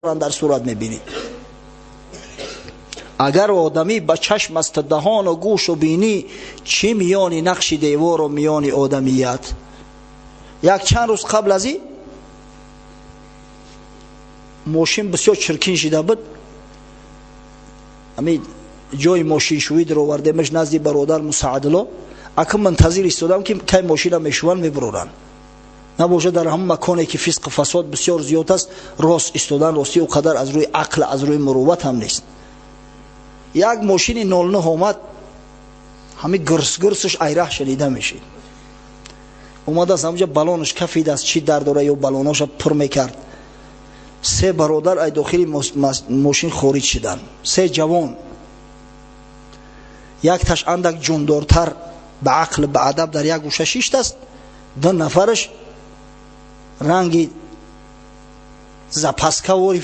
Дар сурат мебинӣ, агар одамӣ ба чашм аст, даҳону гӯшу бинӣ, чӣ миёни нақши девору миёни одамият. Як чанд рӯз қабл аз ин мошин бисёр чиркин шида буд. Ами ҷои мошиншӯӣ даровардемаш назди бародар Мусаадулло. Ака, мунтазир истодам, ки кай мошина мешӯванд, мебуроранд. Набошад, дар ҳамон маконе ки фисқу фасод бисёр зиёд аст, рост истодан, ростӣ, ӯ қадар аз рӯи ақл, аз рӯи мурувват ҳам нест. Як мошини 09 омад, ҳами гирс-гирсаш айраҳ шунида мешид. Омадааст, ҳамҷа балонаш кафидааст, чӣ дар дора ё балоноша пур мекард. Се бародар ай дохили мошин хориҷ шиданд, се ҷавон. Якташ андак ҷундортар, ба ақл, ба адаб дар як гӯша шиштааст. Ду нафараш ранги запаскавори.